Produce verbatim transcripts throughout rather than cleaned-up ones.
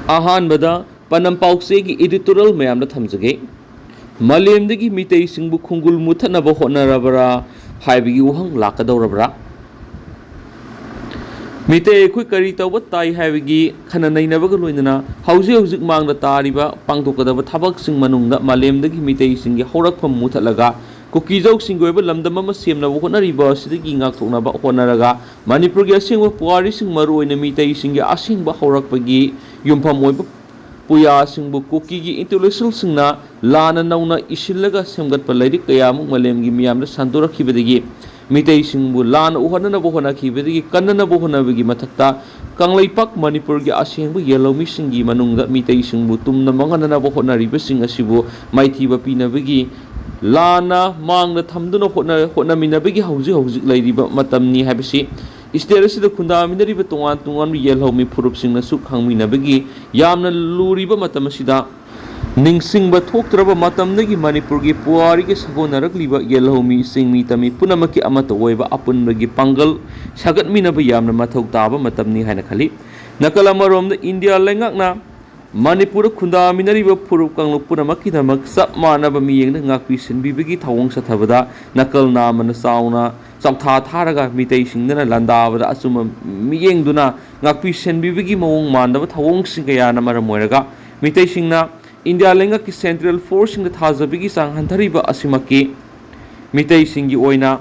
ꯑꯍꯥꯟꯕꯗ ꯄꯅꯝ ꯄꯥꯎꯆꯦꯒꯤ editorial ꯃꯌꯥꯝꯗ ꯊꯝꯖꯒꯦ꯫ ꯃꯥꯂꯦꯝꯗꯒꯤ ꯃꯤꯇꯩꯁꯤꯡꯕꯨ ꯈꯨꯡꯒꯨꯜ ꯃꯨꯊꯠꯅꯕ ꯍꯣꯠꯅꯔꯕ꯭ꯔꯥ ꯍꯥꯏꯕꯒꯤ ꯋꯥꯍꯪ ꯂꯥꯛꯀꯗꯧꯔꯕ꯭ꯔꯥ? ꯃꯤꯇꯩ ꯑꯩꯈꯣꯏ ꯀꯔꯤ ꯇꯧꯕ ꯇꯥꯏ ꯍꯥꯏꯕꯒꯤ ꯈꯟꯅ ꯅꯩꯅꯕꯒ ꯂꯣꯏꯅꯅ ꯍꯧꯖꯤꯛ ꯍꯧꯖꯤꯛ ꯃꯥꯡꯗ ꯇꯥꯔꯤꯕ ꯄꯥꯡꯊꯣꯛꯀꯗꯕ ꯊꯕꯛꯁꯤꯡ ꯃꯅꯨꯡꯗ ꯃꯥꯂꯦꯝꯗꯒꯤ ꯃꯤꯇꯩꯁꯤꯡꯒꯤ ꯍꯧꯔꯛꯐꯝ ꯃꯨꯊꯠꯂꯒ ꯀꯨꯀꯤꯖꯧꯁꯤꯡꯒꯤ ꯑꯣꯏꯕ ꯂꯝꯗꯝ ꯑꯃ ꯁꯦꯝꯅꯕ ꯍꯣꯠꯅꯔꯤꯕ ꯑꯁꯤꯗꯒꯤ ꯉꯥꯛꯊꯣꯛꯅꯕ ꯍꯣꯠꯅꯔꯒ ꯃꯅꯤꯄꯨꯔꯒꯤ ꯑꯁꯦꯡꯕ ꯄꯨꯋꯥꯔꯤꯁꯤꯡ, ꯃꯔꯨꯑꯣꯏꯅ ꯃꯤꯇꯩꯁꯤꯡꯒꯤ ꯑꯁꯦꯡꯕ ꯍꯧꯔꯛꯄꯒꯤ ꯌꯨꯝꯐꯝ ꯑꯣꯏꯕ ꯄꯨꯌꯥꯁꯤꯡꯕꯨ ꯀꯨꯀꯤꯒꯤ intellectualꯁꯤꯡꯅ ꯂꯥꯟꯅ ꯅꯧꯅ ꯏꯁꯤꯜꯂꯒ ꯁꯦꯝꯒꯠꯄ ꯂꯥꯏꯔꯤꯛ ꯀꯌꯥꯃꯨꯛ ꯃꯥꯂꯦꯝꯒꯤ ꯃꯤꯌꯥꯝꯗ ꯁꯟꯗꯣꯔꯛꯈꯤꯕꯗꯒꯤ ꯃꯤꯇꯩꯁꯤꯡꯕꯨ ꯂꯥꯟꯅ ꯎꯍꯟꯅꯅꯕ ꯍꯣꯠꯅꯈꯤꯕꯗꯒꯤ ꯀꯟꯅꯅꯕ ꯍꯣꯠꯅꯕꯒꯤ ꯃꯊꯛꯇ ꯀꯪꯂꯩꯄꯥꯛ ꯃꯅꯤꯄꯨꯔꯒꯤ ꯑꯁꯦꯡꯕ ꯌꯦꯜꯍꯧꯃꯤꯁꯤꯡꯒꯤ ꯃꯅꯨꯡꯗ ꯃꯤꯇꯩꯁꯤꯡꯕꯨ ꯇꯨꯝꯅ ꯃꯥꯡꯍꯟꯅꯅꯕ ꯍꯣꯠꯅꯔꯤꯕꯁꯤꯡ ꯑꯁꯤꯕꯨ ꯃꯥꯏꯊꯤꯕ ꯄꯤꯅꯕꯒꯤ ꯂꯥꯟꯅ ꯃꯥꯡꯗ ꯊꯝꯗꯨꯅ ꯍꯣꯠꯅ-, ꯍꯣꯠꯅꯃꯤꯟꯅꯕꯒꯤ ꯍꯧꯖꯤꯛ ꯍꯧꯖꯤꯛ ꯂꯩꯔꯤꯕ ꯃꯇꯝꯅꯤ ꯍꯥꯏꯕꯁꯤ state ꯑꯁꯤꯗ ꯈꯨꯟꯗꯥꯃꯤꯟꯅꯔꯤꯕ ꯇꯣꯉꯥꯟ ꯇꯣꯉꯥꯟꯕ ꯌꯦꯜꯍꯧꯃꯤ ꯐꯨꯔꯨꯞꯁꯤꯡꯅꯁꯨ ꯈꯪꯃꯤꯟꯅꯕꯒꯤ ꯌꯥꯝꯅ ꯂꯨꯔꯤꯕ ꯃꯇꯝ ꯑꯁꯤꯗ ꯅꯤꯡꯁꯤꯡꯕ ꯊꯣꯛꯇ꯭ꯔꯕ ꯃꯇꯝꯗꯒꯤ ꯃꯅꯤꯄꯨꯔꯒꯤ ꯄꯨꯋꯥꯔꯤꯒꯤ ꯁꯥꯒꯣꯟꯅꯔꯛꯂꯤꯕ ꯌꯦꯜꯍꯧꯃꯤ ꯆꯤꯡꯃꯤ ꯇꯝꯃꯤ ꯄꯨꯝꯅꯃꯛꯀꯤ ꯑꯃꯠꯇ ꯑꯣꯏꯕ ꯑꯄꯨꯟꯕꯒꯤ ꯄꯥꯡꯒꯜ ꯁꯥꯒꯠꯃꯤꯟꯅꯕ ꯌꯥꯝꯅ ꯃꯊꯧ ꯇꯥꯕ ꯃꯇꯝꯅꯤ ꯍꯥꯏꯅ ꯈꯜꯂꯤ꯫ ꯅꯥꯀꯜ ꯑꯃꯔꯣꯝꯗ ꯏꯟꯗꯤꯌꯥ ꯂꯩꯉꯥꯛꯅ ꯃꯅꯤꯄꯨꯔꯗ ꯈꯨꯟꯗꯥꯃꯤꯟꯅꯔꯤꯕ ꯐꯨꯔꯨꯞ ꯀꯥꯡꯂꯨꯞ ꯄꯨꯝꯅꯃꯛꯀꯤꯗꯃꯛ ꯆꯞ ꯃꯥꯟꯅꯕ ꯃꯤꯠꯌꯦꯡꯗ ꯉꯥꯛꯄꯤ ꯁꯦꯟꯕꯤꯕꯒꯤ ꯊꯧꯑꯣꯡ ꯆꯠꯊꯕꯗ ꯅꯥꯀꯜ ꯅꯥꯝꯃꯅ ꯆꯥꯎꯅ ꯆꯥꯎꯊꯥ ꯊꯥꯔꯒ ꯃꯤꯇꯩꯁꯤꯡꯗꯅ ꯂꯥꯟꯗꯥꯕꯗ ꯑꯆꯨꯝꯕ ꯃꯤꯠꯌꯦꯡꯗꯨꯅ ꯉꯥꯛꯄꯤ ꯁꯦꯟꯕꯤꯕꯒꯤ ꯃꯑꯣꯡ ꯃꯥꯟꯗꯕ ꯊꯧꯑꯣꯡꯁꯤꯡ ꯀꯌꯥꯅ ꯃꯔꯝ ꯑꯣꯏꯔꯒ ꯃꯤꯇꯩꯁꯤꯡꯅ ꯏꯟꯗꯤꯌꯥ ꯂꯩꯉꯥꯛꯀꯤ central forceꯁꯤꯡꯗ ꯊꯥꯖꯕꯒꯤ ꯆꯥꯡ ꯍꯟꯊꯔꯤꯕ ꯑꯁꯤꯃꯛꯀꯤ ꯃꯤꯇꯩꯁꯤꯡꯒꯤ ꯑꯣꯏꯅ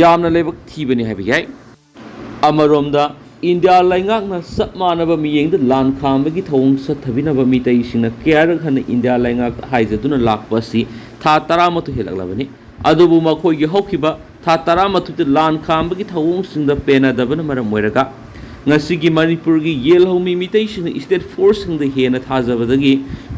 ꯌꯥꯝꯅ ꯂꯥꯏꯕꯛ ꯊꯤꯕꯅꯤ ꯍꯥꯏꯕ ꯌꯥꯏ꯫ ꯑꯃꯔꯣꯝꯗ ꯏꯟꯗꯤꯌꯥ ꯂꯩꯉꯥꯛꯅ ꯆꯞ ꯃꯥꯟꯅꯕ ꯃꯤꯠꯌꯦꯡꯗ ꯂꯥꯟ ꯈꯥꯝꯕꯒꯤ ꯊꯧꯑꯣꯡ ꯆꯠꯊꯕꯤꯅꯕ ꯃꯤꯇꯩꯁꯤꯡꯅ ꯀꯌꯥꯔꯛ ꯍꯟꯅ ꯏꯟꯗꯤꯌꯥ ꯂꯩꯉꯥꯛꯇ ꯍꯥꯏꯖꯗꯨꯅ ꯂꯥꯛꯄ ꯑꯁꯤ ꯊꯥ ꯇꯔꯥꯃꯥꯊꯣꯏ ꯍꯦꯜꯂꯛꯂꯕꯅꯤ꯫ ꯑꯗꯨꯕꯨ ꯃꯈꯣꯏꯒꯤ ꯍꯧꯈꯤꯕ ꯊꯥ ꯇꯔꯥꯃꯥꯊꯣꯏꯗ ꯂꯥꯟ ꯈꯥꯝꯕꯒꯤ ꯊꯧꯑꯣꯡꯁꯤꯡꯗ ꯄꯦꯟꯅꯗꯕꯅ ꯃꯔꯝ ꯑꯣꯏꯔꯒ ꯉꯁꯤꯒꯤ ꯃꯅꯤꯄꯨꯔꯒꯤ ꯌꯦꯜꯍꯧꯃꯤ ꯃꯤꯇꯩꯁꯤꯡꯅ state forceꯁꯤꯡꯗ ꯍꯦꯟꯅ ꯊꯥꯖꯕꯗꯒꯤ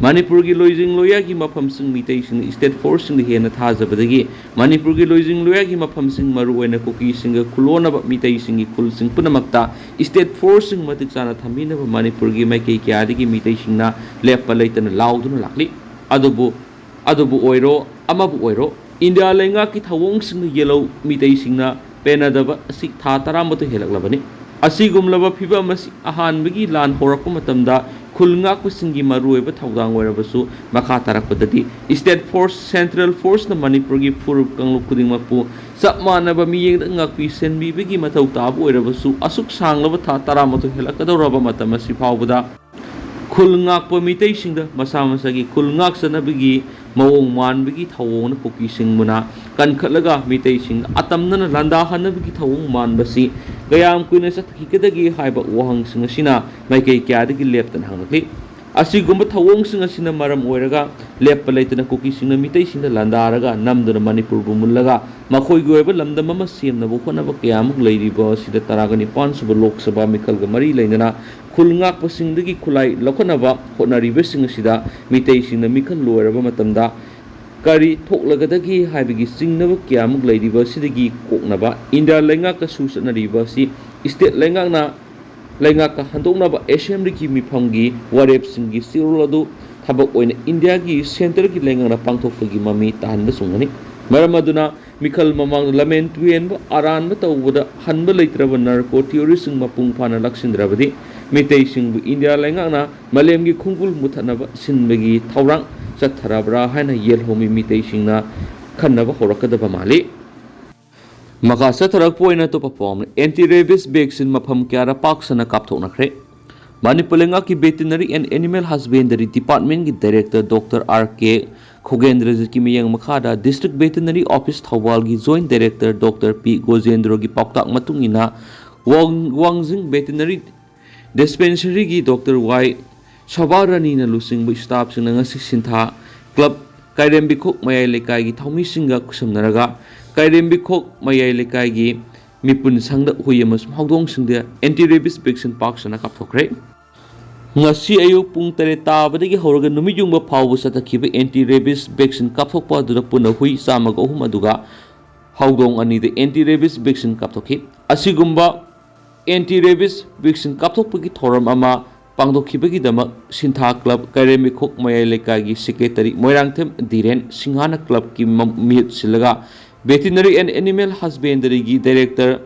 ꯃꯅꯤꯄꯨꯔꯒꯤ ꯂꯣꯏꯖꯤꯡ ꯂꯣꯌꯥꯒꯤ ꯃꯐꯝꯁꯤꯡ ꯃꯤꯇꯩꯁꯤꯡꯅ state forceꯁꯤꯡꯗ ꯍꯦꯟꯅ ꯊꯥꯖꯕꯗꯒꯤ ꯃꯅꯤꯄꯨꯔꯒꯤ ꯂꯣꯏꯖꯤꯡ ꯂꯣꯌꯥꯒꯤ ꯃꯐꯝꯁꯤꯡ, ꯃꯔꯨꯑꯣꯏꯅ ꯀꯨꯀꯤꯁꯤꯡꯒ ꯈꯨꯂꯣꯟꯅꯕ ꯃꯤꯇꯩꯁꯤꯡꯒꯤ ꯈꯨꯜꯁꯤꯡ ꯄꯨꯝꯅꯃꯛꯇ state forceꯁꯤꯡ ꯃꯇꯤꯛ ꯆꯥꯅ ꯊꯝꯕꯤꯅꯕ ꯃꯅꯤꯄꯨꯔꯒꯤ ꯃꯥꯏꯀꯩ ꯀꯌꯥꯗꯒꯤ ꯃꯤꯇꯩꯁꯤꯡꯅ ꯂꯦꯞꯄ ꯂꯩꯇꯅ ꯂꯥꯎꯗꯨꯅ ꯂꯥꯛꯂꯤ꯫ ꯑꯗꯨꯕꯨ, ꯑꯗꯨꯕꯨ ꯑꯣꯏꯔꯣ, ꯑꯃꯕꯨ ꯑꯣꯏꯔꯣ, ꯏꯟꯗꯤꯌꯥ ꯂꯩꯉꯥꯛꯀꯤ ꯊꯧꯑꯣꯡꯁꯤꯡꯅ ꯌꯦꯜꯍꯧ ꯃꯤꯇꯩꯁꯤꯡꯅ ꯄꯦꯟꯅꯗꯕ ꯑꯁꯤ ꯊꯥ ꯇꯔꯥꯃꯥꯊꯣꯏ ꯍꯦꯜꯂꯛꯂꯕꯅꯤ꯫ ꯑꯁꯤꯒꯨꯝꯂꯕ ꯐꯤꯚꯝ ꯑꯁꯤ ꯑꯍꯥꯟꯕꯒꯤ ꯂꯥꯟ ꯍꯧꯔꯛꯄ ꯃꯇꯝꯗ ꯈꯨꯜ ꯉꯥꯛꯄꯁꯤꯡꯒꯤ ꯃꯔꯨꯑꯣꯏꯕ ꯊꯧꯗꯥꯡ ꯑꯣꯏꯔꯕꯁꯨ ꯃꯈꯥ ꯇꯥꯔꯛꯄꯗꯗꯤ ꯁ꯭ꯇꯦꯠ ꯐꯣꯔꯁ, ꯁꯦꯟꯇ꯭ꯔꯦꯜ ꯐꯣꯔꯁꯅ ꯃꯅꯤꯄꯨꯔꯒꯤ ꯐꯨꯔꯨꯞ ꯀꯥꯡꯂꯨꯞ ꯈꯨꯗꯤꯡꯃꯛꯄꯨ ꯆꯞ ꯃꯥꯟꯅꯕ ꯃꯤꯠꯌꯦꯡꯗ ꯉꯥꯛꯄꯤ ꯁꯦꯟꯕꯤꯕꯒꯤ ꯃꯊꯧ ꯇꯥꯕ ꯑꯣꯏꯔꯕꯁꯨ ꯑꯁꯨꯛ ꯁꯥꯡꯂꯕ ꯊꯥ ꯇꯔꯥꯃꯥꯊꯣꯏ ꯍꯦꯜꯂꯛꯀꯗꯧꯔꯕ ꯃꯇꯝ ꯑꯁꯤ ꯐꯥꯎꯕꯗ ꯈꯨꯜ ꯉꯥꯛꯄ ꯃꯤꯇꯩꯁꯤꯡꯗ ꯃꯁꯥ ꯃꯁꯥꯒꯤ ꯈꯨꯜ ꯉꯥꯛꯆꯅꯕꯒꯤ ꯃꯑꯣꯡ ꯃꯥꯟꯕꯒꯤ ꯊꯧꯑꯣꯡꯅ ꯀꯨꯀꯤꯁꯤꯡꯕꯨꯅ ꯀꯟꯈꯠꯂꯒ ꯃꯤꯇꯩꯁꯤꯡꯗ ꯑꯇꯝꯅꯅ ꯂꯥꯟꯗꯥꯍꯟꯅꯕꯒꯤ ꯊꯧꯑꯣꯡ ꯃꯥꯟꯕꯁꯤ ꯀꯌꯥꯝ ꯀꯨꯏꯅ ꯆꯠꯊꯈꯤꯒꯗꯒꯦ ꯍꯥꯏꯕ ꯋꯥꯍꯪꯁꯤꯡ ꯑꯁꯤꯅ ꯃꯥꯏꯀꯩ ꯀꯌꯥꯗꯒꯤ ꯂꯦꯞꯇꯅ ꯍꯪꯂꯛꯂꯤ꯫ ꯑꯁꯤꯒꯨꯝꯕ ꯊꯧꯑꯣꯡꯁꯤꯡ ꯑꯁꯤꯅ ꯃꯔꯝ ꯑꯣꯏꯔꯒ ꯂꯦꯞꯄ ꯂꯩꯇꯅ ꯀꯨꯀꯤꯁꯤꯡꯅ ꯃꯤꯇꯩꯁꯤꯡꯗ ꯂꯥꯟꯗꯥꯔꯒ ꯅꯝꯗꯨꯅ ꯃꯅꯤꯄꯨꯔꯕꯨ ꯃꯨꯜꯂꯒ ꯃꯈꯣꯏꯒꯤ ꯑꯣꯏꯕ ꯂꯝꯗꯝ ꯑꯃ ꯁꯦꯝꯅꯕ ꯍꯣꯠꯅꯕ ꯀꯌꯥꯃꯨꯛ ꯂꯩꯔꯤꯕ ꯑꯁꯤꯗ ꯇꯔꯥꯒ ꯅꯤꯄꯥꯟ ꯁꯨꯕ ꯂꯣꯛ ꯁꯚꯥ ꯃꯤꯈꯜꯒ ꯃꯔꯤ ꯂꯩꯅꯅ ꯈꯨꯜ ꯉꯥꯛꯄꯁꯤꯡꯗꯒꯤ ꯈꯨꯠꯂꯥꯏ ꯂꯧꯈꯠꯅꯕ ꯍꯣꯠꯅꯔꯤꯕꯁꯤꯡ ꯑꯁꯤꯗ ꯃꯤꯇꯩꯁꯤꯡꯅ ꯃꯤꯈꯜ ꯂꯣꯏꯔꯕ ꯃꯇꯝꯗ ꯀꯔꯤ ꯊꯣꯛꯂꯒꯗꯒꯦ ꯍꯥꯏꯕꯒꯤ ꯆꯤꯡꯅꯕ ꯀꯌꯥꯃꯨꯛ ꯂꯩꯔꯤꯕ ꯑꯁꯤꯗꯒꯤ ꯀꯣꯛꯅꯕ ꯏꯟꯗꯤꯌꯥ ꯂꯩꯉꯥꯛꯀꯁꯨ ꯆꯠꯅꯔꯤꯕ ꯑꯁꯤ ꯁ꯭ꯇꯦꯠ ꯂꯩꯉꯥꯛꯅ ꯂꯩꯉꯥꯛꯀ ꯍꯟꯗꯣꯛꯅꯕ ꯑꯦꯁꯦꯝꯕ꯭ꯂꯤꯒꯤ ꯃꯤꯐꯝꯒꯤ ꯋꯥꯔꯦꯞꯁꯤꯡꯒꯤ ꯆꯦꯔꯣꯜ ꯑꯗꯨ ꯊꯕꯛ ꯑꯣꯏꯅ ꯏꯟꯗꯤꯌꯥꯒꯤ ꯁꯦꯟꯇꯔꯒꯤ ꯂꯩꯉꯥꯛꯅ ꯄꯥꯡꯊꯣꯛꯄꯒꯤ ꯃꯃꯤ ꯇꯥꯍꯟꯕ ꯆꯨꯝꯒꯅꯤ꯫ ꯃꯔꯝ ꯑꯗꯨꯅ ꯃꯤꯈꯜ ꯃꯃꯥꯡꯗ ꯂꯝꯍꯦꯟ ꯇꯨꯍꯦꯟꯕ ꯑꯔꯥꯟꯕ ꯇꯧꯕꯗ ꯍꯟꯕ ꯂꯩꯇ꯭ꯔꯕ ꯅꯥꯔꯀꯣ ꯇꯤꯑꯣꯔꯤꯁꯁꯤꯡ ꯃꯄꯨꯡ ꯐꯥꯅ ꯂꯥꯛꯁꯤꯟꯗ꯭ꯔꯕꯗꯤ ꯃꯤꯇꯩꯁꯤꯡꯕꯨ ꯏꯟꯗꯤꯌꯥ ꯂꯩꯉꯥꯛꯅ ꯃꯥꯂꯦꯝꯒꯤ ꯈꯣꯡꯒꯨꯜ ꯃꯨꯊꯠꯅꯕ ꯁꯤꯟꯕꯒꯤ ꯊꯧꯔꯥꯡ ꯆꯠꯊꯔꯕ꯭ꯔꯥ ꯍꯥꯏꯅ ꯌꯦꯜꯍꯧꯃꯤ ꯃꯤꯇꯩꯁꯤꯡꯅ ꯈꯟꯅꯕ ꯍꯧꯔꯛꯀꯗꯕ ꯃꯥꯜꯂꯤ꯫ ꯃꯈꯥ ꯆꯠꯊꯔꯛꯄ ꯑꯣꯏꯅ ꯑꯇꯣꯞꯄ ꯄꯥꯎ ꯑꯃꯅ, ꯑꯦꯟꯇꯤ ꯔꯦꯕꯤꯁ ꯚꯦꯛꯁꯤꯟ ꯃꯐꯝ ꯀꯌꯥꯗ ꯄꯥꯛ ꯁꯟꯅ ꯀꯥꯞꯊꯣꯛꯅꯈ꯭ꯔꯦ꯫ ꯃꯅꯤꯄꯨꯔ ꯂꯩꯉꯥꯛꯀꯤ ꯚꯦꯇꯤꯅꯔꯤ ꯑꯦꯟ ꯑꯦꯅꯤꯃꯦꯜ ꯍꯁꯕꯦꯟꯗꯔꯤ ꯗꯤꯄꯥꯔꯠꯃꯦꯟꯒꯤ ꯗꯥꯏꯔꯦꯛꯇꯔ ꯗꯣꯛꯇꯔ ꯑꯥꯔ ꯀꯦ ꯈꯣꯒꯦꯟꯗ꯭ꯔꯖꯤꯠꯀꯤ ꯃꯤꯠꯌꯦꯡ ꯃꯈꯥꯗ ꯗꯤꯁꯇ꯭ꯔꯤꯛ ꯚꯦꯇꯤꯅꯔꯤ ꯑꯣꯐꯤꯁ ꯊꯧꯕꯥꯜꯒꯤ ꯖꯣꯏꯟꯠ ꯗꯥꯏꯔꯦꯛꯇꯔ ꯗꯣꯛꯇꯔ ꯄꯤ ꯒꯣꯖꯦꯟꯗ꯭ꯔꯣꯒꯤ ꯄꯥꯎꯇꯥꯛ ꯃꯇꯨꯡ ꯏꯟꯅ ꯋꯥꯡ-, ꯋꯥꯡꯖꯤꯡ ꯚꯦꯇꯤꯅꯔꯤ ꯗꯤꯁꯄꯦꯟꯁꯔꯤꯒꯤ ꯗꯣꯛꯇꯔ ꯋꯥꯏ ꯁꯣꯚꯥ ꯔꯥꯅꯤꯅ ꯂꯨꯆꯤꯡꯕ ꯁ꯭ꯇꯥꯐꯁꯤꯡꯅ ꯉꯁꯤ ꯁꯤꯟꯊꯥ ꯀ꯭ꯂꯕ ꯀꯥꯏꯔꯦꯝꯕꯤꯈꯣꯛ ꯃꯌꯥꯏ ꯂꯩꯀꯥꯏꯒꯤ ꯊꯧꯃꯤꯁꯤꯡꯒ ꯈꯨꯠꯁꯝꯅꯔꯒ ꯀꯥꯏꯔꯦꯝꯕꯤꯈꯣꯛ ꯃꯌꯥꯏ ꯂꯩꯀꯥꯏꯒꯤ ꯃꯤꯄꯨꯟ ꯁꯪꯗ ꯍꯨꯏ ꯑꯃꯁꯨꯡ ꯍꯧꯗꯣꯡꯁꯤꯡꯗ ꯑꯦꯟꯇꯤ ꯔꯦꯕꯤꯁ ꯚꯦꯛꯁꯤꯟ ꯄꯥꯛ ꯁꯟꯅ ꯀꯥꯞꯊꯣꯛꯈ꯭ꯔꯦ꯫ ꯉꯁꯤ ꯑꯌꯨꯛ ꯄꯨꯡ ꯇꯔꯦꯠ ꯇꯥꯕꯗꯒꯤ ꯍꯧꯔꯒ ꯅꯨꯃꯤꯠ ꯌꯨꯡꯕ ꯐꯥꯎꯕ ꯆꯠꯊꯈꯤꯕ ꯑꯦꯟꯇꯤ ꯔꯦꯕꯤꯁ ꯚꯦꯛꯁꯤꯟ ꯀꯥꯞꯊꯣꯛꯄ ꯑꯗꯨꯗ ꯄꯨꯟꯅ ꯍꯨꯏ ꯆꯥꯝꯃꯒ ꯑꯍꯨꯝ ꯑꯗꯨꯒ ꯍꯧꯗꯣꯡ ꯑꯅꯤꯗ ꯑꯦꯟꯇꯤ ꯔꯦꯕꯤꯁ ꯚꯦꯛꯁꯤꯟ ꯀꯥꯞꯊꯣꯛꯈꯤ꯫ ꯑꯁꯤꯒꯨꯝꯕ ꯑꯦꯟꯇꯤ ꯔꯦꯕꯤꯁ ꯚꯦꯛꯁꯤꯟ ꯀꯥꯞꯊꯣꯛꯄꯒꯤ ꯊꯧꯔꯝ ꯑꯃ ꯄꯥꯡꯊꯣꯛꯈꯤꯕꯒꯤꯗꯃꯛ ꯁꯤꯟꯊꯥ ꯀ꯭ꯂꯕ ꯀꯥꯏꯔꯦꯝꯕꯤꯈꯣꯛ ꯃꯌꯥꯏ ꯂꯩꯀꯥꯏꯒꯤ ꯁꯦꯀ꯭ꯔꯦꯇꯔꯤ ꯃꯣꯏꯔꯥꯡꯊꯦꯝ ꯙꯤꯔꯦꯟ ꯁꯤꯡꯍꯥꯅ ꯀ꯭ꯂꯕꯀꯤ ꯃ-, ꯃꯤꯍꯨꯠ ꯁꯤꯜꯂꯒ ꯚꯦꯇꯤꯅꯔꯤ ꯑꯦꯟ ꯑꯦꯅꯤꯃꯦꯜ ꯍꯁꯕꯦꯟꯗꯔꯤꯒꯤ ꯗꯥꯏꯔꯦꯛꯇꯔ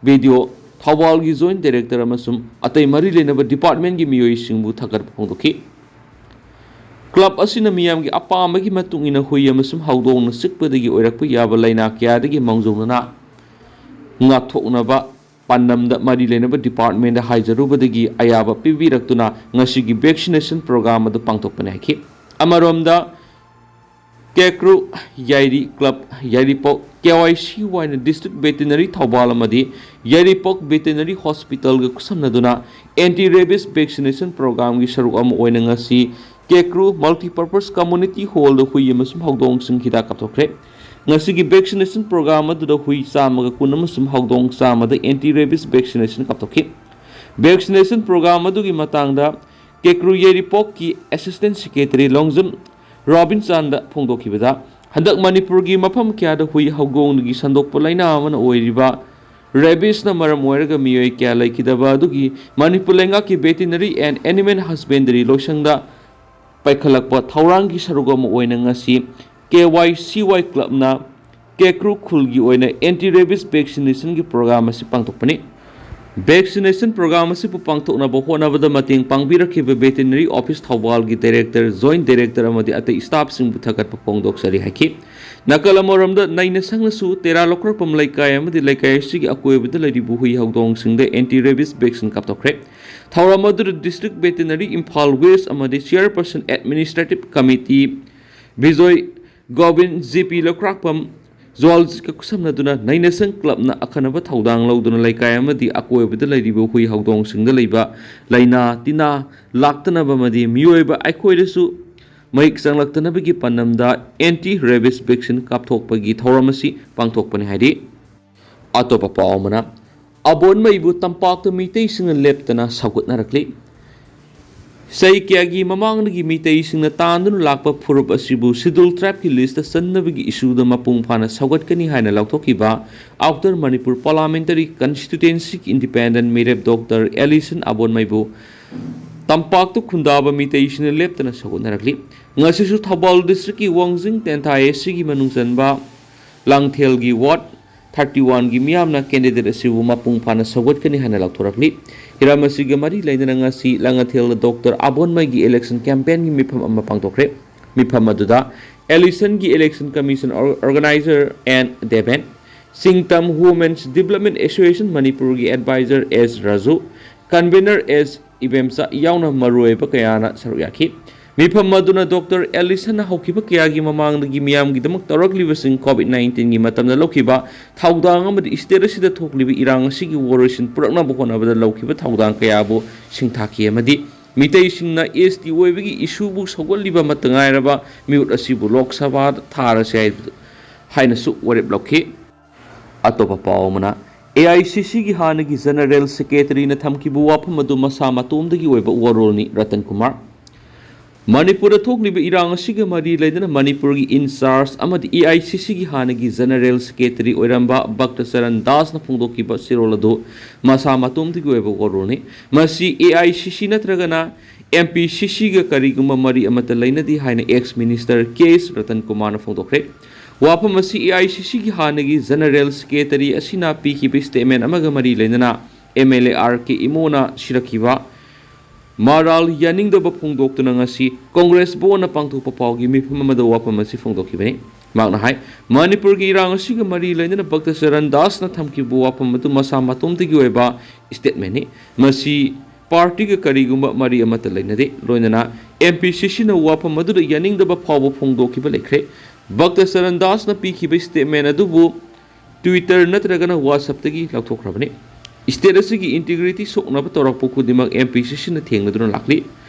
ꯕꯤ ꯗꯤ ꯑꯣ ꯊꯧꯕꯥꯜꯒꯤ ꯖꯣꯏꯟꯠ ꯗꯥꯏꯔꯦꯛꯇꯔ ꯑꯃꯁꯨꯡ ꯑꯇꯩ ꯃꯔꯤ ꯂꯩꯅꯕ ꯗꯤꯄꯥꯔꯠꯃꯦꯟꯒꯤ ꯃꯤꯑꯣꯏꯁꯤꯡꯕꯨ ꯊꯥꯒꯠꯄ ꯐꯣꯡꯗꯣꯛꯈꯤ꯫ ꯀ꯭ꯂꯕ ꯑꯁꯤꯅ ꯃꯤꯌꯥꯝꯒꯤ ꯑꯄꯥꯝꯕꯒꯤ ꯃꯇꯨꯡ ꯏꯟꯅ ꯍꯨꯏ ꯑꯃꯁꯨꯡ ꯍꯧꯗꯣꯡꯅ ꯆꯤꯛꯄꯗꯒꯤ ꯑꯣꯏꯔꯛꯄ ꯌꯥꯕ ꯂꯥꯏꯅꯥ ꯀꯌꯥꯗꯒꯤ ꯃꯥꯡꯖꯧꯅꯅ ꯉꯥꯛꯊꯣꯛꯅꯕ ꯄꯥꯟꯗꯝꯗ ꯃꯔꯤ ꯂꯩꯅꯕ ꯗꯤꯄꯥꯔꯠꯃꯦꯟꯗ ꯍꯥꯏꯖꯔꯨꯕꯗꯒꯤ ꯑꯌꯥꯕ ꯄꯤꯕꯤꯔꯛꯇꯨꯅ ꯉꯁꯤꯒꯤ ꯚꯦꯛꯁꯤꯅꯦꯁꯟ ꯄ꯭ꯔꯣꯒ꯭ꯔꯥꯝ ꯑꯗꯨ ꯄꯥꯡꯊꯣꯛꯄꯅꯤ ꯍꯥꯏꯈꯤ꯫ ꯑꯃꯔꯣꯝꯗ, ꯀꯦꯀ꯭ꯔꯨ ꯌꯥꯏꯔꯤ ꯀ꯭ꯂꯕ ꯌꯥꯏꯔꯤꯄꯣꯛ, ꯀꯦ ꯋꯥꯏ ꯁꯤ ꯋꯥꯏꯅ ꯗꯤꯁꯇ꯭ꯔꯤꯛ ꯚꯦꯇꯤꯅꯔꯤ ꯊꯧꯕꯥꯜ ꯑꯃꯗꯤ ꯌꯥꯏꯔꯤꯄꯣꯛ ꯚꯦꯇꯤꯅꯔꯤ ꯍꯣꯁꯄꯤꯇꯥꯜꯒ ꯈꯨꯠꯁꯝꯅꯗꯨꯅ ꯑꯦꯟꯇꯤ ꯔꯦꯕꯤꯁ ꯚꯦꯛꯁꯤꯅꯦꯁꯟ ꯄ꯭ꯔꯣꯒ꯭ꯔꯥꯝꯒꯤ ꯁꯔꯨꯛ ꯑꯃ ꯑꯣꯏꯅ ꯉꯁꯤ ꯀꯦꯀ꯭ꯔꯨ ꯃꯜꯇꯤꯄꯔꯄꯁ ꯀꯝꯃ꯭ꯌꯨꯅꯤꯇꯤ ꯍꯣꯜꯗ ꯍꯨꯏ ꯑꯃꯁꯨꯡ ꯍꯧꯗꯣꯡꯁꯤꯡ ꯍꯤꯗꯥꯛ ꯀꯥꯞꯊꯣꯛꯈ꯭ꯔꯦ꯫ ꯉꯁꯤꯒꯤ ꯚꯦꯛꯁꯤꯅꯦꯁꯟ ꯄ꯭ꯔꯣꯒ꯭ꯔꯥꯝ ꯑꯗꯨꯗ ꯍꯨꯏ ꯆꯥꯝꯃꯒ ꯀꯨꯟ ꯑꯃꯁꯨꯡ ꯍꯧꯗꯣꯡ ꯆꯥꯝꯃꯗ ꯑꯦꯟꯇꯤ ꯔꯦꯕꯤꯁ ꯚꯦꯛꯁꯤꯅꯦꯁꯟ ꯀꯥꯞꯊꯣꯛꯈꯤ꯫ ꯚꯦꯛꯁꯤꯅꯦꯁꯟ ꯄ꯭ꯔꯣꯒ꯭ꯔꯥꯝ ꯑꯗꯨꯒꯤ ꯃꯇꯥꯡꯗ ꯀꯦꯀ꯭ꯔꯨ ꯌꯥꯏꯔꯤꯄꯣꯛꯀꯤ ꯑꯦꯁꯤꯁꯇꯦꯟꯠ ꯁꯦꯀ꯭ꯔꯦꯇꯔꯤ ꯂꯣꯡꯖꯝ ꯔꯣꯕꯤꯟꯆꯥꯟꯗ ꯐꯣꯡꯗꯣꯛꯈꯤꯕꯗ, ꯍꯟꯗꯛ ꯃꯅꯤꯄꯨꯔꯒꯤ ꯃꯐꯝ ꯀꯌꯥꯗ ꯍꯨꯏ ꯍꯧꯗꯣꯡꯗꯒꯤ ꯁꯟꯗꯣꯛꯄ ꯂꯥꯏꯅꯥ ꯑꯃꯅ ꯑꯣꯏꯔꯤꯕ ꯔꯦꯕꯤꯁꯅ ꯃꯔꯝ ꯑꯣꯏꯔꯒ ꯃꯤꯑꯣꯏ ꯀꯌꯥ ꯂꯩꯈꯤꯗꯕ ꯑꯗꯨꯒꯤ ꯃꯅꯤꯄꯨꯔ ꯂꯩꯉꯥꯛꯀꯤ ꯚꯦꯇꯤꯅꯔꯤ ꯑꯦꯟ ꯑꯦꯅꯤꯃꯦꯜ ꯍꯁꯕꯦꯟꯗꯔꯤ ꯂꯣꯏꯁꯪꯗ ꯄꯥꯏꯈꯠꯂꯛꯄ ꯊꯧꯔꯥꯡꯒꯤ ꯁꯔꯨꯛ ꯑꯃ ꯑꯣꯏꯅ ꯉꯁꯤ ꯀꯦ ꯋꯥꯏ ꯁꯤ ꯋꯥꯏ ꯀ꯭ꯂꯕꯅ ꯀꯦꯀ꯭ꯔꯨ ꯈꯨꯜꯒꯤ ꯑꯣꯏꯅ ꯑꯦꯟꯇꯤ ꯔꯦꯕꯤꯁ ꯚꯦꯛꯁꯤꯅꯦꯁꯟꯒꯤ ꯄ꯭ꯔꯣꯒ꯭ꯔꯥꯝ ꯑꯁꯤ ꯄꯥꯡꯊꯣꯛꯄꯅꯤ꯫ ꯚꯦꯛꯁꯤꯅꯦꯁꯟ ꯄ꯭ꯔꯣꯒ꯭ꯔꯥꯝ ꯑꯁꯤꯕꯨ ꯄꯥꯡꯊꯣꯛꯅꯕ ꯍꯣꯠꯅꯕꯗ ꯃꯇꯦꯡ ꯄꯥꯡꯕꯤꯔꯛꯈꯤꯕ ꯚꯦꯇꯤꯅꯔꯤ ꯑꯣꯐꯤꯁ ꯊꯧꯕꯥꯜꯒꯤ ꯗꯥꯏꯔꯦꯛꯇꯔ, ꯖꯣꯏꯟꯠ ꯗꯥꯏꯔꯦꯛꯇꯔ ꯑꯃꯗꯤ ꯑꯇꯩ ꯁ꯭ꯇꯥꯐꯁꯤꯡꯕꯨ ꯊꯥꯒꯠꯄ ꯐꯣꯡꯗꯣꯛꯆꯔꯤ ꯍꯥꯏꯈꯤ꯫ ꯅꯥꯀꯜ ꯑꯃꯔꯣꯝꯗ, ꯅꯩꯅꯁꯪꯅꯁꯨ ꯇꯦꯔꯥ ꯂꯧꯈ꯭ꯔꯛꯄꯝ ꯂꯩꯀꯥꯏ ꯑꯃꯗꯤ ꯂꯩꯀꯥꯏ ꯑꯁꯤꯒꯤ ꯑꯀꯣꯏꯕꯗ ꯂꯩꯔꯤꯕ ꯍꯨꯏ ꯍꯧꯗꯣꯡꯁꯤꯡꯗ ꯑꯦꯟꯇꯤ ꯔꯦꯕꯤꯁ ꯚꯦꯛꯁꯤꯟ ꯀꯥꯞꯊꯣꯛꯈ꯭ꯔꯦ꯫ ꯊꯧꯔꯝ ꯑꯗꯨꯗ ꯗꯤꯁꯇ꯭ꯔꯤꯛ ꯚꯦꯇꯤꯅꯔꯤ ꯏꯝꯐꯥꯜ ꯋꯦꯁ ꯑꯃꯗꯤ chairperson administrative committee Bijoy Gobin, G P ꯂꯧꯈ꯭ꯔꯥꯛꯄꯝ, ꯖꯨꯋꯥꯂꯣꯖꯤꯁꯀ ꯈꯨꯠꯁꯝꯅꯗꯨꯅ ꯅꯩꯅꯁꯪ ꯀ꯭ꯂꯕꯅ ꯑꯈꯟꯅꯕ ꯊꯧꯗꯥꯡ ꯂꯧꯗꯨꯅ ꯂꯩꯀꯥꯏ ꯑꯃꯗꯤ ꯑꯀꯣꯏꯕꯗ ꯂꯩꯔꯤꯕ ꯍꯨꯏ ꯍꯧꯗꯣꯡꯁꯤꯡꯗ ꯂꯩꯕ ꯂꯥꯏꯅꯥ ꯇꯤꯟꯅꯥ ꯂꯥꯛꯇꯅꯕ ꯑꯃꯗꯤ ꯃꯤꯑꯣꯏꯕ ꯑꯩꯈꯣꯏꯗꯁꯨ ꯃꯍꯤꯛ ꯆꯪꯂꯛꯇꯅꯕꯒꯤ ꯄꯥꯟꯗꯝꯗ ꯑꯦꯟꯇꯤ ꯔꯦꯕꯤꯁ ꯚꯦꯛꯁꯤꯟ ꯀꯥꯞꯊꯣꯛꯄꯒꯤ ꯊꯧꯔꯝ ꯑꯁꯤ ꯄꯥꯡꯊꯣꯛꯄꯅꯤ ꯍꯥꯏꯔꯤ꯫ ꯑꯇꯣꯞꯄ ꯄꯥꯎ ꯑꯃꯅ, ꯑꯕꯣꯟꯃꯩꯕꯨ ꯇꯝꯄꯥꯛꯇ ꯃꯤꯇꯩꯁꯤꯡꯅ ꯂꯦꯞꯇꯅ ꯁꯧꯒꯠꯅꯔꯛꯂꯤ꯫ ꯆꯍꯤ ꯀꯌꯥꯒꯤ ꯃꯃꯥꯡꯗꯒꯤ ꯃꯤꯇꯩꯁꯤꯡꯅ ꯇꯥꯟꯗꯨꯅ ꯂꯥꯛꯄ ꯐꯨꯔꯨꯞ ꯑꯁꯤꯕꯨ ꯁꯤꯗꯨꯜ ꯇ꯭ꯔꯥꯏꯕꯀꯤ ꯂꯤꯁꯇ ꯆꯟꯅꯕꯒꯤ ꯏꯁꯨꯗ ꯃꯄꯨꯡ ꯐꯥꯅ ꯁꯧꯒꯠꯀꯅꯤ ꯍꯥꯏꯅ ꯂꯥꯎꯊꯣꯛꯈꯤꯕ ꯑꯥꯎꯇꯔ ꯃꯅꯤꯄꯨꯔ ꯄꯥꯔꯂꯥꯃꯦꯟꯇꯔꯤ ꯀꯟꯁꯇꯤꯇ꯭ꯌꯨꯑꯦꯟꯁꯤꯒꯤ ꯏꯟꯗꯤꯄꯦꯟꯗꯦꯟꯠ ꯃꯤꯔꯦꯞ ꯗꯣꯛꯇꯔ ꯑꯦꯂꯤꯁꯟ ꯑꯕꯣꯟꯃꯩꯕꯨ ꯇꯝꯄꯥꯛꯇ ꯈꯨꯟꯗꯥꯕ ꯃꯤꯇꯩꯁꯤꯡꯅ ꯂꯦꯞꯇꯅ ꯁꯧꯒꯠꯅꯔꯛꯂꯤ꯫ ꯉꯁꯤꯁꯨ ꯊꯧꯕꯥꯜ ꯗꯤꯁꯇ꯭ꯔꯤꯛꯀꯤ ꯋꯥꯡꯖꯤꯡ ꯇꯦꯟꯊꯥ ꯑꯦꯁ ꯁꯤꯒꯤ ꯃꯅꯨꯡ ꯆꯟꯕ ꯂꯥꯡꯊꯦꯜꯒꯤ ꯋꯥꯔꯗ ꯊꯥꯔꯇꯤ ꯋꯥꯟꯒꯤ ꯃꯤꯌꯥꯝꯅ candidate ꯑꯁꯤꯕꯨ ꯃꯄꯨꯡ ꯐꯥꯅ ꯁꯧꯒꯠꯀꯅꯤ ꯍꯥꯏꯅ ꯂꯥꯎꯊꯣꯔꯛꯂꯤ꯫ ꯍꯤꯔꯝ ꯑꯁꯤꯒ ꯃꯔꯤ ꯂꯩꯅꯅ ꯉꯁꯤ ꯂꯥꯡꯉꯊꯦꯜꯗ ꯗꯣꯛꯇꯔ ꯑꯕꯣꯟꯃꯩꯒꯤ election campaignꯒꯤ ꯃꯤꯐꯝ ꯑꯃ ꯄꯥꯡꯊꯣꯛꯈ꯭ꯔꯦ꯫ ꯃꯤꯐꯝ ꯑꯗꯨꯗ ꯑꯦꯂꯤꯁꯟꯒꯤ election commission organizer N Deben, ꯁꯤꯡꯇꯝ Women's Development Association ꯃꯅꯤꯄꯨꯔꯒꯤ advisor S Raju, convener S ꯏꯕꯦꯝꯆꯥ ꯌꯥꯎꯅ ꯃꯔꯨꯑꯣꯏꯕ ꯀꯌꯥꯅ ꯁꯔꯨꯛ ꯌꯥꯈꯤ꯫ ꯃꯤꯐꯝ ꯑꯗꯨꯅ ꯗꯣꯛꯇꯔ ꯑꯦꯂꯤꯁꯟꯅ ꯍꯧꯈꯤꯕ ꯀꯌꯥꯒꯤ ꯃꯃꯥꯡꯗꯒꯤ ꯃꯤꯌꯥꯝꯒꯤꯗꯃꯛ ꯇꯧꯔꯛꯂꯤꯕꯁꯤꯡ COVID nineteenꯒꯤ ꯃꯇꯝꯗ ꯂꯧꯈꯤꯕ ꯊꯧꯗꯥꯡ ꯑꯃꯗꯤ state ꯑꯁꯤꯗ ꯊꯣꯛꯂꯤꯕ ꯏꯔꯥꯡ ꯑꯁꯤꯒꯤ ꯋꯥꯔꯣꯏꯁꯤꯟ ꯄꯨꯔꯛꯅꯕ ꯍꯣꯠꯅꯕꯗ ꯂꯧꯈꯤꯕ ꯊꯧꯗꯥꯡ ꯀꯌꯥꯕꯨ ꯁꯤꯡꯊꯥꯈꯤ ꯑꯃꯗꯤ ꯃꯤꯇꯩꯁꯤꯡꯅ ST ꯑꯣꯏꯕꯒꯤ issueꯕꯨ ꯁꯧꯒꯠꯂꯤꯕ ꯑꯃꯠꯇ ꯉꯥꯏꯔꯕ ꯃꯤꯍꯨꯠ ꯑꯁꯤꯕꯨ ꯂꯣꯛ ꯁꯚꯥꯗ ꯊꯥꯔꯁꯤ ꯍꯥꯏꯕꯗꯨ ꯍꯥꯏꯅꯁꯨ ꯋꯥꯔꯦꯞ ꯂꯧꯈꯤ꯫ ꯑꯇꯣꯞꯄ ꯄꯥꯎ ꯑꯃꯅ, AICCꯒꯤ ꯍꯥꯟꯅꯒꯤ General Secretaryꯅ ꯊꯝꯈꯤꯕ ꯋꯥꯐꯝ ꯑꯗꯨ ꯃꯁꯥ ꯃꯇꯣꯝꯗꯒꯤ ꯑꯣꯏꯕ ꯋꯥꯔꯣꯜꯅꯤ, ꯔꯇꯟ ꯀꯨꯃꯥꯔ꯫ ꯃꯅꯤꯄꯨꯔꯗ ꯊꯣꯛꯂꯤꯕ ꯏꯔꯥꯡ ꯑꯁꯤꯒ ꯃꯔꯤ ꯂꯩꯅꯅ ꯃꯅꯤꯄꯨꯔꯒꯤ in charge ꯑꯃꯗꯤ AICCꯒꯤ ꯍꯥꯟꯅꯒꯤ General Secretary ꯑꯣꯏꯔꯝꯕ ꯚꯛꯇ ꯆꯔꯟ ꯗꯥꯁꯅ ꯐꯣꯡꯗꯣꯛꯈꯤꯕ ꯆꯦꯔꯣꯜ ꯑꯗꯨ ꯃꯁꯥ ꯃꯇꯣꯝꯗꯒꯤ ꯑꯣꯏꯕ ꯋꯥꯔꯣꯜꯅꯤ꯫ ꯃꯁꯤ AICC ꯅꯠꯇ꯭ꯔꯒꯅ MPCCꯒ ꯀꯔꯤꯒꯨꯝꯕ ꯃꯔꯤ ꯑꯃꯠꯇ ꯂꯩꯅꯗꯦ ꯍꯥꯏꯅ ex minister K S Ratan ꯀꯨꯃꯥꯔꯅ ꯐꯣꯡꯗꯣꯛꯈ꯭ꯔꯦ꯫ ꯋꯥꯐꯝ ꯑꯁꯤ AICCꯒꯤ ꯍꯥꯟꯅꯒꯤ General Secretary ꯑꯁꯤꯅ ꯄꯤꯈꯤꯕ statement ꯑꯃꯒ ꯃꯔꯤ ꯂꯩꯅꯅ MLA R K ꯏꯃꯣꯅ ꯁꯤꯔꯛꯈꯤꯕ ꯃꯔꯥꯜ ꯌꯥꯅꯤꯡꯗꯕ ꯐꯣꯡꯗꯣꯛꯇꯨꯅ ꯉꯁꯤ Congress Bhavanꯗ ꯄꯥꯡꯊꯣꯛꯄ ꯄꯥꯎꯒꯤ ꯃꯤꯐꯝ ꯑꯃꯗ ꯋꯥꯐꯝ ꯑꯁꯤ ꯐꯣꯡꯗꯣꯛꯈꯤꯕꯅꯤ꯫ ꯃꯍꯥꯛꯅ ꯍꯥꯏ, ꯃꯅꯤꯄꯨꯔꯒꯤ ꯏꯔꯥꯡ ꯑꯁꯤꯒ ꯃꯔꯤ ꯂꯩꯅꯅ ꯚꯛꯇ ꯆꯔꯟ ꯗꯥꯁꯅ ꯊꯝꯈꯤꯕ ꯋꯥꯐꯝ ꯑꯗꯨ ꯃꯁꯥ ꯃꯇꯣꯝꯇꯒꯤ ꯑꯣꯏꯕ statementꯅꯤ꯫ ꯃꯁꯤ partyꯒ ꯀꯔꯤꯒꯨꯝꯕ ꯃꯔꯤ ꯑꯃꯠꯇ ꯂꯩꯅꯗꯦ꯫ ꯂꯣꯏꯅꯅ MPCCꯅ ꯋꯥꯐꯝ ꯑꯗꯨꯗ ꯌꯥꯅꯤꯡꯗꯕ ꯐꯥꯎꯕ ꯐꯣꯡꯗꯣꯛꯈꯤꯕ ꯂꯩꯈ꯭ꯔꯦ꯫ ꯚꯛꯇ ꯆꯔꯟ ꯗꯥꯁꯅ ꯄꯤꯈꯤꯕ statement ꯑꯗꯨꯕꯨ Twitter ꯅꯠꯇ꯭ꯔꯒꯅ WhatsAppꯇꯒꯤ ꯂꯧꯊꯣꯛꯈ꯭ꯔꯕꯅꯤ꯫ State ꯑꯁꯤꯒꯤ integrity ꯁꯣꯛꯅꯕ ꯇꯧꯔꯛꯄ ꯈꯨꯗꯤꯡꯃꯛ MPCCꯅ ꯊꯦꯡꯅꯗꯨꯅ ꯂꯥꯛꯂꯤ꯫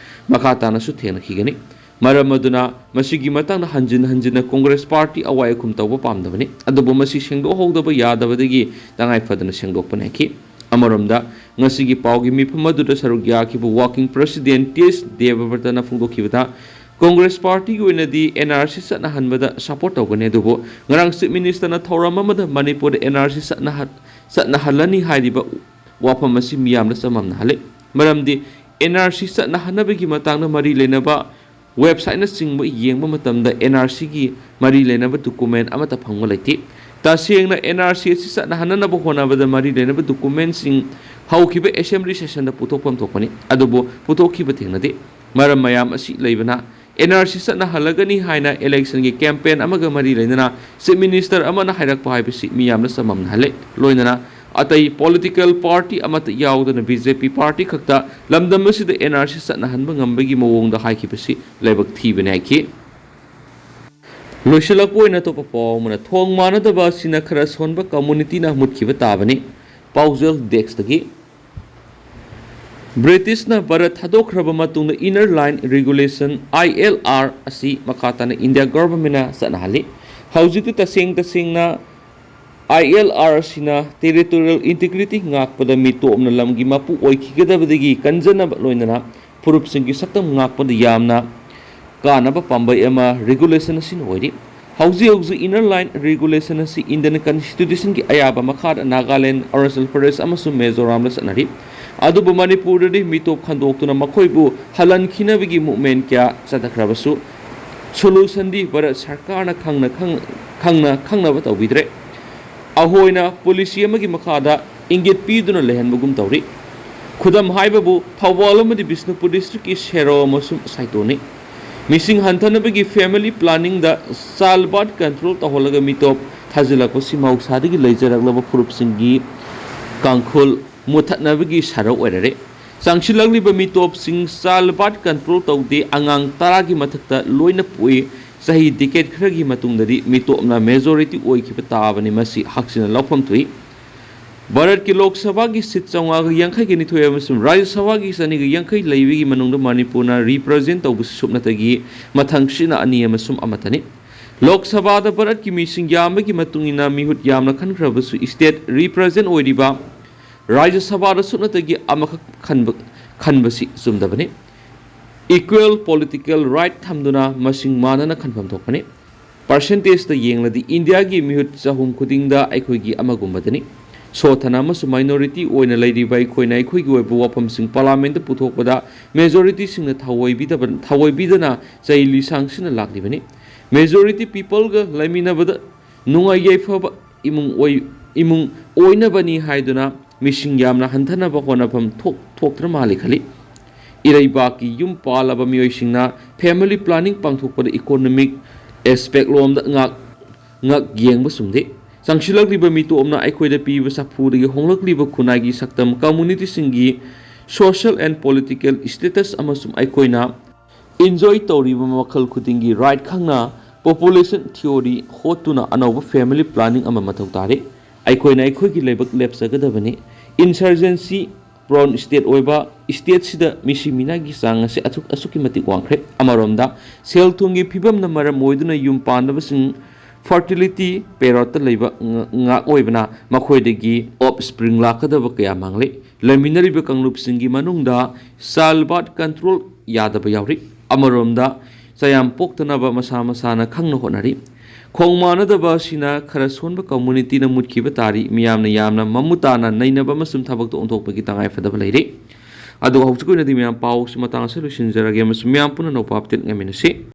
ꯃꯈꯥ ꯇꯥꯅꯁꯨ ꯊꯦꯡꯅꯈꯤꯒꯅꯤ꯫ ꯃꯔꯝ ꯑꯗꯨꯅ ꯃꯁꯤꯒꯤ ꯃꯇꯥꯡꯗ ꯍꯟꯖꯤꯟ ꯍꯟꯖꯤꯟꯅ Congress Party ꯑꯋꯥꯏ ꯑꯈꯨꯝ ꯇꯧꯕ ꯄꯥꯝꯗꯕꯅꯤ꯫ ꯑꯗꯨꯕꯨ ꯃꯁꯤ ꯁꯦꯡꯗꯣꯛꯍꯧꯗꯕ ꯌꯥꯗꯕꯗꯒꯤ ꯇꯉꯥꯏ ꯐꯗꯅ ꯁꯦꯡꯗꯣꯛꯄꯅꯤ ꯍꯥꯏꯈꯤ꯫ ꯑꯃꯔꯣꯝꯗ, ꯉꯁꯤꯒꯤ ꯄꯥꯎꯒꯤ ꯃꯤꯐꯝ ꯑꯗꯨꯗ ꯁꯔꯨꯛ ꯌꯥꯈꯤꯕ Working President T S ꯗꯦꯕꯕ꯭ꯔꯇꯅ ꯐꯣꯡꯗꯣꯛꯈꯤꯕꯗ, Congress Partyꯒꯤ ꯑꯣꯏꯅꯗꯤ NRC ꯆꯠꯅꯍꯟꯕꯗ support ꯇꯧꯒꯅꯤ, ꯑꯗꯨꯕꯨ ꯉꯔꯥꯡ Chief Ministerꯅ ꯊꯧꯔꯝ ꯑꯃꯗ ꯃꯅꯤꯄꯨꯔꯗ NRC ꯆꯠꯅꯍ-, ꯆꯠꯅꯍꯜꯂꯅꯤ ꯍꯥꯏꯔꯤꯕ ꯋꯥꯐꯝ ꯑꯁꯤ ꯃꯤꯌꯥꯝꯅ ꯆꯃꯝꯅꯍꯜꯂꯤ꯫ ꯃꯔꯝꯗꯤ NRC ꯆꯠꯅꯍꯟꯅꯕꯒꯤ ꯃꯇꯥꯡꯗ ꯃꯔꯤ ꯂꯩꯅꯕ websiteꯅꯆꯤꯡꯕ ꯌꯦꯡꯕ ꯃꯇꯝꯗ NRCꯒꯤ ꯃꯔꯤ ꯂꯩꯅꯕ document ꯑꯃꯠꯇ ꯐꯪꯕ ꯂꯩꯇꯦ꯫ ꯇꯁꯦꯡꯅ ꯑꯦꯟ ꯑꯥꯔ ꯁꯤ ꯑꯁꯤ ꯆꯠꯅꯍꯟꯅꯅꯕ ꯍꯣꯠꯅꯕꯗ ꯃꯔꯤ ꯂꯩꯅꯕ ꯗꯣꯀꯨꯃꯦꯟꯁꯤꯡ ꯍꯧꯈꯤꯕ ꯑꯦꯁꯦꯝꯕ꯭ꯂꯤ ꯁꯦꯁꯟꯗ ꯄꯨꯊꯣꯛꯐꯝ ꯊꯣꯛꯄꯅꯤ, ꯑꯗꯨꯕꯨ ꯄꯨꯊꯣꯛꯈꯤꯕ ꯊꯦꯡꯅꯗꯦ꯫ ꯃꯔꯝ ꯃꯌꯥꯝ ꯑꯁꯤ ꯂꯩꯕꯅ ꯑꯦꯟ ꯑꯥꯔ ꯁꯤ ꯆꯠꯅꯍꯜꯂꯒꯅꯤ ꯍꯥꯏꯅ ꯏꯂꯦꯛꯁꯟꯒꯤ ꯀꯦꯝꯄꯦꯟ ꯑꯃꯒ ꯃꯔꯤ ꯂꯩꯅꯅ ꯆꯤꯐ ꯃꯤꯅꯤꯁꯇꯔ ꯑꯃꯅ ꯍꯥꯏꯔꯛꯄ ꯍꯥꯏꯕꯁꯤ ꯃꯤꯌꯥꯝꯅ ꯆꯃꯝꯅꯍꯜꯂꯦ꯫ ꯂꯣꯏꯅꯅ ꯑꯇꯩ ꯄꯣꯂꯤꯇꯤꯀꯦꯜ ꯄꯥꯔꯇꯤ ꯑꯃꯠꯇ ꯌꯥꯎꯗꯅ ꯕꯤ ꯖꯦ ꯄꯤ ꯄꯥꯔꯇꯤ ꯈꯛꯇ ꯂꯝꯗꯝ ꯑꯁꯤꯗ ꯑꯦꯟ ꯑꯥꯔ ꯁꯤ ꯆꯠꯅꯍꯟꯕ ꯉꯝꯕꯒꯤ ꯃꯑꯣꯡꯗ ꯍꯥꯏꯈꯤꯕꯁꯤ ꯂꯥꯏꯕꯛ ꯊꯤꯕꯅꯤ ꯍꯥꯏꯈꯤ꯫ ꯂꯣꯏꯁꯤꯜꯂꯛꯄ ꯑꯣꯏꯅ ꯑꯇꯣꯞꯄ ꯄꯥꯎ ꯑꯃꯅ, ꯊꯣꯡ ꯃꯥꯟꯅꯗꯕ ꯑꯁꯤꯅ ꯈꯔ ꯁꯣꯟꯕ ꯀꯝꯃꯨꯅꯤꯇꯤꯅ ꯃꯨꯠꯈꯤꯕ ꯇꯥꯕꯅꯤ꯫ ꯄꯥꯎꯖꯦꯜ ꯗꯦꯁ꯭ꯛꯇꯒꯤ꯫ ꯕ꯭ꯔꯤꯇꯤꯁꯅ ꯚꯥꯔꯠ ꯊꯥꯗꯣꯛꯈ꯭ꯔꯕ ꯃꯇꯨꯡꯗ Inner Line Regulation, I L R, ꯑꯁꯤ ꯃꯈꯥ ꯇꯥꯅ ꯏꯟꯗꯤꯌꯥ ꯒꯚꯔꯟꯃꯦꯟꯅ ꯆꯠꯅꯍꯜꯂꯤ꯫ ꯍꯧꯖꯤꯛꯇꯤ ꯇꯁꯦꯡ ꯇꯁꯦꯡꯅ I L R ꯑꯁꯤꯅ ꯇꯦꯔꯤꯇꯣꯔꯤꯌꯦꯜ ꯏꯟꯇꯤꯒ꯭ꯔꯤꯇꯤ ꯉꯥꯛꯄꯗ ꯃꯤꯇꯣꯞꯅ ꯂꯝꯒꯤ ꯃꯄꯨ ꯑꯣꯏꯈꯤꯒꯗꯕꯗꯒꯤ ꯀꯟꯖꯅꯕ ꯂꯣꯏꯅꯅ ꯐꯨꯔꯨꯞꯁꯤꯡꯒꯤ ꯁꯛꯇꯝ ꯉꯥꯛꯄꯗ ꯌꯥꯝꯅ ꯀꯥꯟꯅꯕ ꯄꯥꯝꯕꯩ ꯑꯃ ꯔꯤꯒꯨꯂꯦꯁꯟ ꯑꯁꯤꯅ ꯑꯣꯏꯔꯤ꯫ ꯍꯧꯖꯤꯛ ꯍꯧꯖꯤꯛ Inner Line Regulation ꯑꯁꯤ ꯏꯟꯗꯤꯌꯟ ꯀꯟꯁꯇꯤꯇ꯭ꯌꯨꯁꯟꯒꯤ ꯑꯌꯥꯕ ꯃꯈꯥꯗ ꯅꯥꯒꯥꯂꯦꯟ, ꯑꯔꯨꯅꯥꯆꯜ ꯄ꯭ꯔꯗꯦꯁ ꯑꯃꯁꯨꯡ ꯃꯤꯖꯣꯔꯥꯝꯗ ꯆꯠꯅꯔꯤ꯫ ꯑꯗꯨꯕꯨ ꯃꯅꯤꯄꯨꯔꯗꯗꯤ ꯃꯤꯇꯣꯞ ꯈꯟꯗꯣꯛꯇꯨꯅ ꯃꯈꯣꯏꯕꯨ ꯍꯜꯍꯟꯈꯤꯅꯕꯒꯤ ꯃꯨꯚꯃꯦꯟ ꯀꯌꯥ ꯆꯠꯊꯈ꯭ꯔꯕꯁꯨ, ꯁꯣꯂꯨꯁꯟꯗꯤ ꯚꯥꯔꯠ ꯁꯔꯀꯥꯔꯅ ꯈꯪꯅ ꯈꯪ-, ꯈꯪꯅ ꯈꯪꯅꯕ ꯇꯧꯕꯤꯗ꯭ꯔꯦ꯫ ꯑꯩꯈꯣꯏꯅ ꯄꯣꯂꯤꯁꯤ ꯑꯃꯒꯤ ꯃꯈꯥꯗ ꯏꯪꯒꯤꯠ ꯄꯤꯗꯨꯅ ꯂꯩꯍꯟꯕꯒꯨꯝ ꯇꯧꯔꯤ꯫ ꯈꯨꯗꯝ ꯍꯥꯏꯕꯕꯨ ꯊꯧꯕꯥꯜ ꯑꯃꯗꯤ ꯕꯤꯁꯅꯨꯄꯨꯔ ꯗꯤꯁꯇ꯭ꯔꯤꯛꯀꯤ ꯁꯦꯔꯧ ꯑꯃꯁꯨꯡ ꯁꯥꯏꯇꯣꯟꯅꯤ꯫ ꯃꯤꯁꯤꯡ ꯍꯟꯊꯅꯕꯒꯤ ꯐꯦꯃꯤꯂꯤ ꯄ꯭ꯂꯥꯅꯤꯡꯗ ꯆꯥꯏꯜ ꯕꯥꯔꯊ ꯀꯟꯇ꯭ꯔꯣꯜ ꯇꯧꯍꯜꯂꯒ ꯃꯤꯇꯣꯞ ꯊꯥꯖꯤꯜꯂꯛꯄꯁꯤ ꯃꯍꯧꯁꯥꯗꯒꯤ ꯂꯩꯖꯔꯛꯂꯕ ꯐꯨꯔꯨꯞꯁꯤꯡꯒꯤ ꯀꯥꯡꯈꯨꯜ ꯃꯨꯠꯊꯠꯅꯕꯒꯤ ꯁꯔꯨꯛ ꯑꯣꯏꯔꯔꯦ꯫ ꯆꯪꯁꯤꯜꯂꯛꯂꯤꯕ ꯃꯤꯇꯣꯞꯁꯤꯡ ꯆꯥꯏꯜ ꯕꯥꯔꯊ ꯀꯟꯇ꯭ꯔꯣꯜ ꯇꯧꯗꯦ, ꯑꯉꯥꯡ ꯇꯔꯥꯒꯤ ꯃꯊꯛꯇ ꯂꯣꯏꯅ ꯄꯣꯛꯏ꯫ ꯆꯍꯤ ꯗꯤꯀꯦꯠ ꯈꯔꯒꯤ ꯃꯇꯨꯡꯗꯗꯤ ꯃꯤꯇꯣꯞꯅ ꯃꯦꯖꯣꯔꯤꯇꯤ ꯑꯣꯏꯈꯤꯕ ꯇꯥꯕꯅꯤ꯫ ꯃꯁꯤ ꯍꯛꯆꯤꯟꯅ ꯂꯧꯐꯝ ꯊꯣꯛꯏ꯫ ꯚꯥꯔꯠꯀꯤ ꯂꯣꯛ ꯁꯚꯥꯒꯤ ꯁꯤꯠ ꯆꯥꯝꯃꯉꯥꯒ ꯌꯥꯡꯈꯩꯒ ꯅꯤꯊꯣꯏ ꯑꯃꯁꯨꯡ ꯔꯥꯖ꯭ꯌ ꯁꯚꯥꯒꯤ ꯆꯅꯤꯒ ꯌꯥꯡꯈꯩ ꯂꯩꯕꯒꯤ ꯃꯅꯨꯡꯗ ꯃꯅꯤꯄꯨꯔꯅ ꯔꯤꯄ꯭ꯔꯖꯦꯟ ꯇꯧꯕꯁꯤ ꯁꯨꯞꯅꯇꯒꯤ ꯃꯊꯪꯁꯤꯠꯅ ꯑꯅꯤ ꯑꯃꯁꯨꯡ ꯑꯃꯠꯇꯅꯤ꯫ ꯂꯣꯛ ꯁꯚꯥꯗ ꯚꯥꯔꯠꯀꯤ ꯃꯤꯁꯤꯡ ꯌꯥꯝꯕꯒꯤ ꯃꯇꯨꯡ ꯏꯟꯅ ꯃꯤꯍꯨꯠ ꯌꯥꯝꯅ ꯈꯟꯈ꯭ꯔꯕꯁꯨ ꯁ꯭ꯇꯦꯠ ꯔꯤꯄ꯭ꯔꯖꯦꯟ ꯑꯣꯏꯔꯤꯕ ꯔꯥꯖ꯭ꯌ ꯁꯚꯥꯗ ꯁꯨꯞꯅꯇꯒꯤ ꯑꯃꯈꯛ ꯈꯟꯕ, ꯈꯟꯕꯁꯤ ꯆꯨꯝꯗꯕꯅꯤ꯫ ꯏꯀ꯭ꯋꯦꯜ ꯄꯣꯂꯤꯇꯤꯀꯦꯜ ꯔꯥꯏꯠ ꯊꯝꯗꯨꯅ ꯃꯁꯤꯡ ꯃꯥꯟꯅꯅ ꯈꯟꯐꯝ ꯊꯣꯛꯄꯅꯤ꯫ ꯄꯥꯔꯁꯦꯟꯇꯦꯖꯇ ꯌꯦꯡꯂꯗꯤ ꯏꯟꯗꯤꯌꯥꯒꯤ ꯃꯤꯍꯨꯠ ꯆꯍꯨꯝ ꯈꯨꯗꯤꯡꯗ ꯑꯩꯈꯣꯏꯒꯤ ꯑꯃꯒꯨꯝꯕꯗꯅꯤ꯫ ꯁꯣꯠꯊꯅ ꯑꯃꯁꯨꯡ ꯃꯥꯏꯅꯣꯔꯤꯇꯤ ꯑꯣꯏꯅ ꯂꯩꯔꯤꯕ ꯑꯩꯈꯣꯏꯅ ꯑꯩꯈꯣꯏꯒꯤ ꯑꯣꯏꯕ ꯋꯥꯐꯝꯁꯤꯡ ꯄꯥꯔꯂꯥꯃꯦꯟꯇ ꯄꯨꯊꯣꯛꯄꯗ ꯃꯦꯖꯣꯔꯤꯇꯤꯁꯤꯡꯅ ꯊꯑꯣꯏꯕꯤꯗꯕ-, ꯊꯑꯣꯏꯕꯤꯗꯅ ꯆꯍꯤ ꯂꯤꯁꯥꯡꯁꯤꯟꯅ ꯂꯥꯛꯂꯤꯕꯅꯤ꯫ ꯃꯦꯖꯣꯔꯤꯇꯤ ꯄꯤꯄꯜꯒ ꯂꯩꯃꯤꯟꯅꯕꯗ ꯅꯨꯡꯉꯥꯏ ꯌꯥꯏꯐꯕ ꯏꯃꯨꯡ ꯑꯣꯏ-, ꯏꯃꯨꯡ ꯑꯣꯏꯅꯕꯅꯤ ꯍꯥꯏꯗꯨꯅ ꯃꯤꯁꯤꯡ ꯌꯥꯝꯅ ꯍꯟꯊꯅꯕ ꯍꯣꯠꯅꯐꯝ ꯊꯣꯛ-, ꯊꯣꯛꯇ꯭ꯔ ꯃꯥꯜꯂꯦ ꯈꯜꯂꯤ꯫ ꯏꯔꯩꯕꯥꯛꯀꯤ ꯌꯨꯝ ꯄꯥꯜꯂꯕ ꯃꯤꯑꯣꯏꯁꯤꯡꯅ family planning ꯄꯥꯡꯊꯣꯛꯄꯗ economic aspect ꯂꯣꯝꯗ ꯉꯥꯛ-, ꯉꯛ ꯌꯦꯡꯕ ꯆꯨꯝꯗꯦ꯫ ꯆꯪꯁꯤꯜꯂꯛꯂꯤꯕ ꯃꯤꯇꯣꯞꯅ ꯑꯩꯈꯣꯏꯗ ꯄꯤꯕ ꯁꯥꯐꯨꯗꯒꯤ ꯍꯣꯡꯂꯛꯂꯤꯕ ꯈꯨꯟꯅꯥꯏꯒꯤ ꯁꯛꯇꯝ, communityꯁꯤꯡꯒꯤ social and political status ꯑꯃꯁꯨꯡ ꯑꯩꯈꯣꯏꯅ enjoy ꯇꯧꯔꯤꯕ ꯃꯈꯜ ꯈꯨꯗꯤꯡꯒꯤ right ꯈꯪꯅ population theory ꯍꯣꯠꯇꯨꯅ ꯑꯅꯧꯕ family planning ꯑꯃ ꯃꯊꯧ ꯇꯥꯔꯤ꯫ ꯑꯩꯈꯣꯏꯅ ꯑꯩꯈꯣꯏꯒꯤ ꯂꯥꯏꯕꯛ ꯂꯦꯞꯆꯒꯗꯕꯅꯤ꯫ Insurgency prone state ꯑꯣꯏꯕ stateꯁꯤꯗ ꯃꯤꯁꯤ ꯃꯤꯅꯥꯒꯤ ꯆꯥꯡ ꯑꯁꯤ ꯑꯁꯨꯛ-, ꯑꯁꯨꯛꯀꯤ ꯃꯇꯤꯛ ꯋꯥꯡꯈ꯭ꯔꯦ꯫ ꯑꯃꯔꯣꯝꯗ ꯁꯦꯜ ꯊꯨꯝꯒꯤ ꯐꯤꯕꯝꯅ ꯃꯔꯝ ꯑꯣꯏꯗꯨꯅ ꯌꯨꯝ ꯄꯥꯟꯗꯕꯁꯤꯡ fertility periodꯇ ꯂꯩꯕ ꯉ-, ꯉꯥꯛ ꯑꯣꯏꯕꯅ ꯃꯈꯣꯏꯗꯒꯤ offspring ꯂꯥꯛꯀꯗꯕ ꯀꯌꯥ ꯃꯥꯡꯂꯦ꯫ ꯂꯩꯃꯤꯟꯅꯔꯤꯕ ꯀꯥꯡꯂꯨꯞꯁꯤꯡꯒꯤ ꯃꯅꯨꯡꯗ childbirth control ꯌꯥꯗꯕ ꯌꯥꯎꯔꯤ꯫ ꯑꯃꯔꯣꯝꯗ ꯆꯌꯥꯝ ꯄꯣꯛꯇꯅꯕ ꯃꯁꯥ ꯃꯁꯥꯅ ꯈꯪꯅ ꯍꯣꯠꯅꯔꯤ꯫ ꯈꯣꯡ ꯃꯥꯟꯅꯗꯕ ꯑꯁꯤꯅ ꯈꯔ ꯁꯣꯟꯕ communityꯅ ꯃꯨꯠꯈꯤꯕ ꯇꯥꯔꯤ꯫ ꯃꯤꯌꯥꯝꯅ ꯌꯥꯝꯅ ꯃꯃꯨꯠ ꯇꯥꯅ ꯅꯩꯅꯕ ꯑꯃꯁꯨꯡ ꯊꯕꯛꯇ ꯑꯣꯟꯊꯣꯛꯄꯒꯤ ꯇꯉꯥꯏ ꯐꯗꯕ ꯂꯩꯔꯤ꯫ ꯑꯗꯨꯒ ꯍꯧꯖꯤꯛꯀꯤ ꯑꯣꯏꯅꯗꯤ ꯃꯌꯥꯝ ꯄꯥꯎꯁꯤ ꯃꯇꯥꯡ ꯑꯁꯤꯗ ꯂꯣꯏꯁꯤꯟꯖꯔꯒꯦ ꯑꯃꯁꯨꯡ ꯃꯌꯥꯝ ꯄꯨꯟꯅ ꯑꯅꯧꯕ update ꯉꯥꯏꯃꯤꯟꯅꯁꯤ꯫